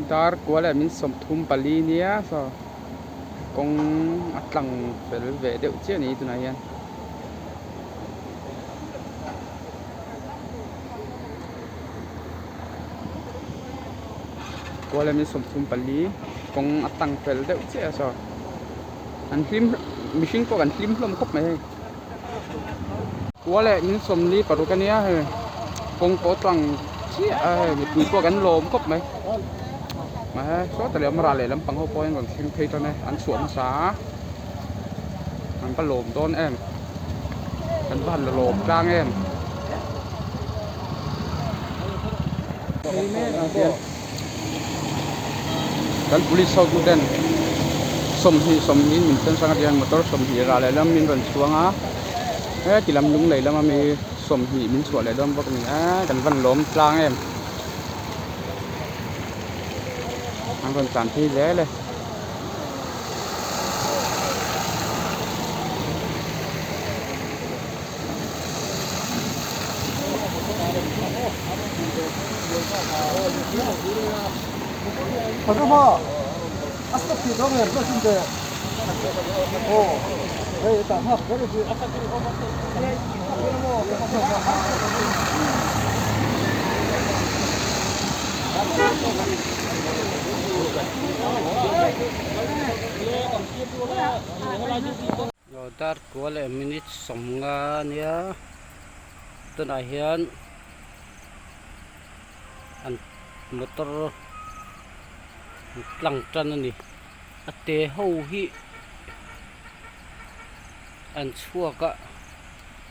Dar kua leh min 34 nia saw kawng a tlang fel ve deuh chiah a ni tunah hian. Kua leh min 34 kawng a tlang fel deuh chiah a saw an hlim mihring pawh kan hlim hlawm khawp mai hei. Kua leh min 46 a nia hei kawng pawh a tlang chiah a hei mipui pawh kan lawm khawp mai mahse sawta leh awm ral leh lampang ho pawh hian rawn thleng phei tan e an chhuah hmasa a an va lawm dawn em kan va han la lawm tlang em. Kan police ho tu ten 20 20 in min then hrang a tihian motor 20 rah leh lam min rawn chhuang a heti lam lunglei lama mi 20 min chhuah leh dawn bawk a ni a kan van lawm tlang em an rawn tlan phei zel e. Dar kua leh minute 50 a nia tunah hian an motor tlang tan a ni a te ho hi an chhuak a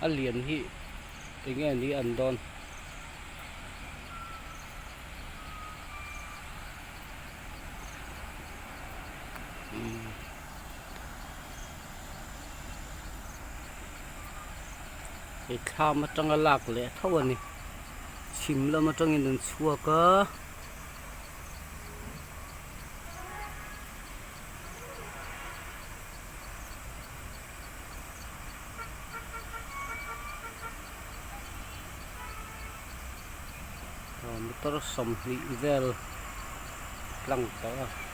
a lian hi eng nge ni an dawn. Hei thlam atanga lak leh tho a ni chhim lam atangin an chhuak a. Motor 20 vel tlang tawh a.